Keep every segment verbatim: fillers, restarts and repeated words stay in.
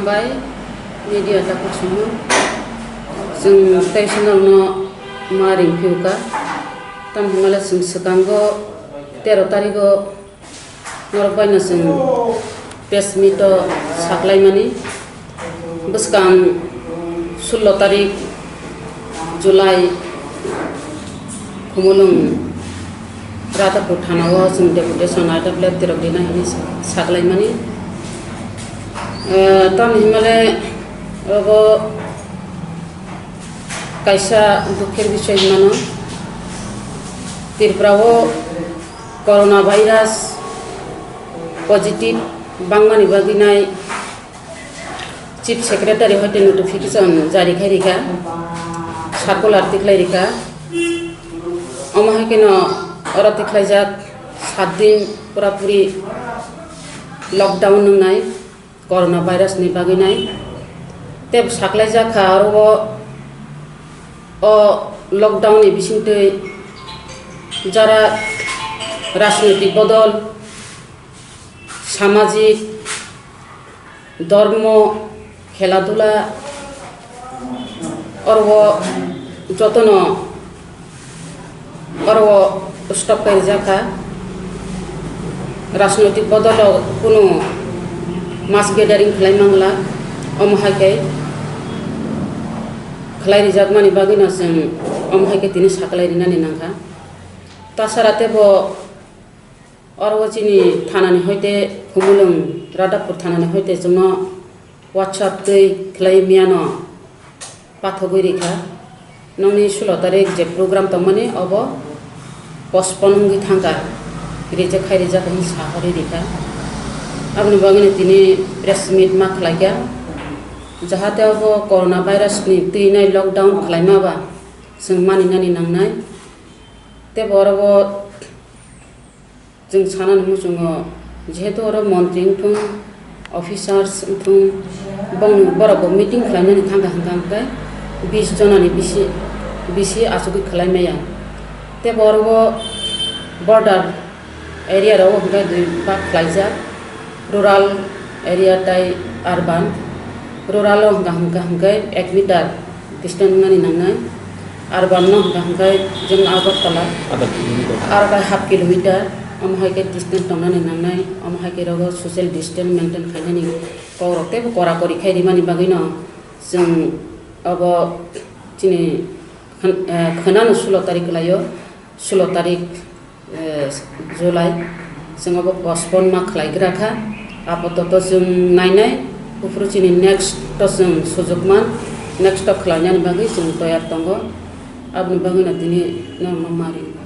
Bai media takhuk songno chwng tei swnamno ma ring phiuka. Tamni hwnle chwng swkango tero tarigo norok baino chwng press meet o saklaimani. Bwskang sullo tarik July Khumulwng Radhapur thana o chwng deputation I W F T rok rina hinwi sa-, saklaimani. Eh, tamni hwnmale obo kaisa dukher bisoi hinmano. Tripura o corona virus positive bangmani bagwi nai Chief Secretary hoite notification jari khai rikha, circular tikhlai rikha. Omo hai kheno oro tikhlaijak saat din pura puri lockdown wngnai corona virus ni bagwi nai. Tei bo saklaijak kha oro o, o lockdown ni bisingtwi jara rajnoitik bodol, samajik, dormo, khela dula, oro jotono oro stop kairijak kha. Rajnoitik bodolo kunu mass gathering khlai mangla, omo hai khe khlai rijakmani bagwino chwng omo hai khe tini saklai rinani nangkha. Tasara tebo Oro o chini thanani hoite Khumulwng Radhapur thanani hoite chwngno WhatsApp twi khlai miyano pathogwi rikha. Nokni sulo tarik je program tongmani obo postpone wngwi thangkha, reject khai rijak hwn sa hori rikha. Aboni bagwino tini press meet ma khlaikha, jahate obo corona virus ni twi nai lockdown khlaima ba chwng maninani nangnai. Tei bo oro o Chwng sanani muchungo, jehetu oro montri wngthung, officers wngthung, bong-, borok bo meeting khlainani thangkha hwnkha hwnkhe bis jonani bisi, bisi achugwi khlai maya. Tei bo oro border area rogo hwnkhe dui bhag khlaijak, rural area tei urban. Rural o hwnkha hwnkha hwnkhe ek meter distance wngnani nangnai. Urban no hwnkha hwnkhe jemon Agartala, Adha kilometer. Aro khe half kilometer, omo hai khe distance tongnani nangnai, omo hai khe rogo social distance maintain khainani kokrok teibo kora kori khai rimani bagwino chwng obo chini khn-, eh, khwnano sulo tarik kwlaio, sulo tarik eh, July, chwng obo postpone ma khlai gra kha. Apatoto chwng nainai, buphuru chini next to chwng sujuk man, next to khlainani bagwi chwng toyar tongo. Aboni bagwino tini norokno ma ringo.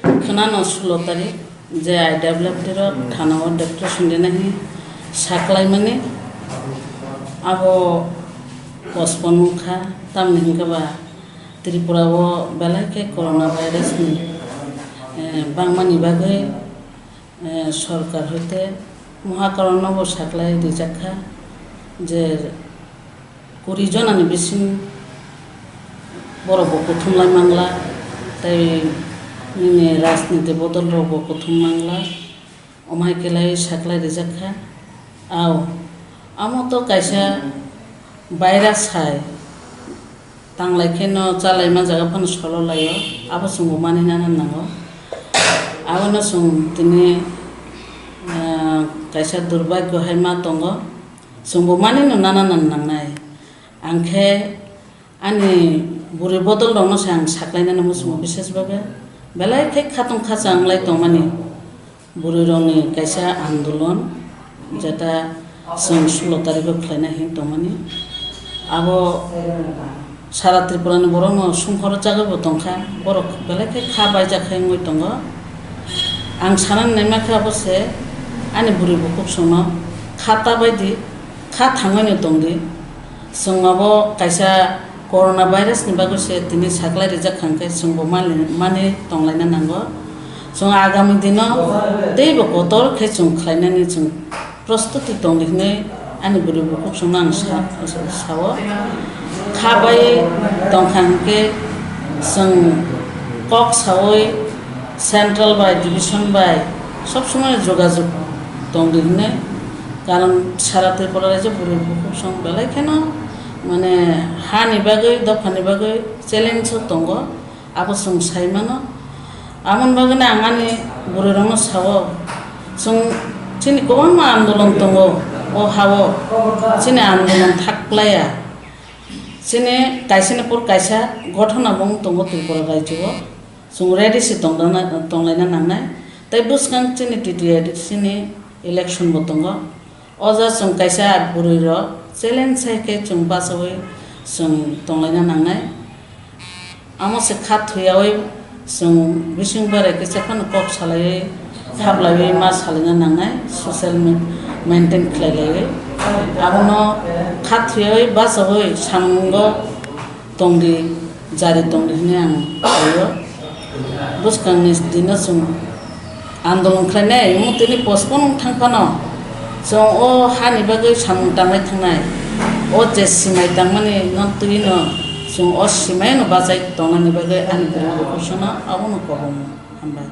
Khwnano sulo tarik je I W F T rok thana o deputation rina hi saklaimani abo postpone wngkha, tamni hwnkhe ba Tripura o belai khe corona virus ni, eh, bangmani bagwi, eh, sorkar hoite muha karon no bo saklai rijak kha je kuri jona ni bising borok bo kuthum lai mangla, tei nini rajniti bodol rok bo kuthum mangla. Omo hai khe lai saklai rijak kha. Au, amo to kaisa virus hai, tanglai khe no chalai ma jaga phano solo lai o, abo chwng bo mani nana nango. Abono chwng tini, ah, kaisa durbagyo hai ma tongo, chwng bo mani no nana nan nangnai. Ang khe Ani bwrwi bodol rokno se ang saklainani muchungo, bises bhabe belai khe khatong khacha wnglai tongmani bwrwi rokni kaisa andolon, jeta chwng sulo tarikho khlaina hin tongmani. Abo sara Tripura ni borokno sumhor jagwi bo tongkha, borok belai khe kha baijak khe wngwi tongo. Ang sanani naima khe abo se ani bwrwi bukhuk songno kha ta bai di, kha thangwi no tong di. Chwng abo kaisa corona virus ni bagwi se tini saklai rijak kha hwnkhe chwngbo mani, mani tonglaina nango. Chwng agami dino teibo kotor khe chwng khlainani chwng prostuti tong di hwnwi ani bwrwi bukhuk chwngno ang sa, sa, sao. Kha bai tong kha hwnkhe chwng kok saui central bai division bai sob somoi jogajog tong di hwnwi Karon sara Tripura rajyo bwrwi bukhuk song belai kheno mane hani bagwi, dophani bagwi challenge o tongo, abo chwng sai mano. Aboni bagwino ang ani bwrwirokno sao, chwng chini kwbangma andolon tongo o hao, chini andolon thak klaiya. Chini kaisani por kaisa gothona bo wng tongo Tripura rajyo o. Chwng ready se tongdana, tonglaina nangnai. Tei bwskang chini T T A D C ni election bo tongo. O ja chwng kaisa bwrwi rok challenge sai khe chwng bachaui chwng tonglaina nangnai. Amo se kha thuyaui chwng bising bare kisa phano kok salaiwi khablaiwi ma salaina nangnai, social me-, maintain khlai laiwi. Abono kha thuyaui bachaui samungo tongdi, jari tongdi hwnwi ang saio. Bwskangni dino chwng andolon khlainai, omo tini postpone wng thang phano, chwng o hani bagwi samung tangwi thangnai, o je simai tangmani no twi no chwng o simai no bachai tongnani bagwi ani bwrwi bukhuk songno abono kobong hambai.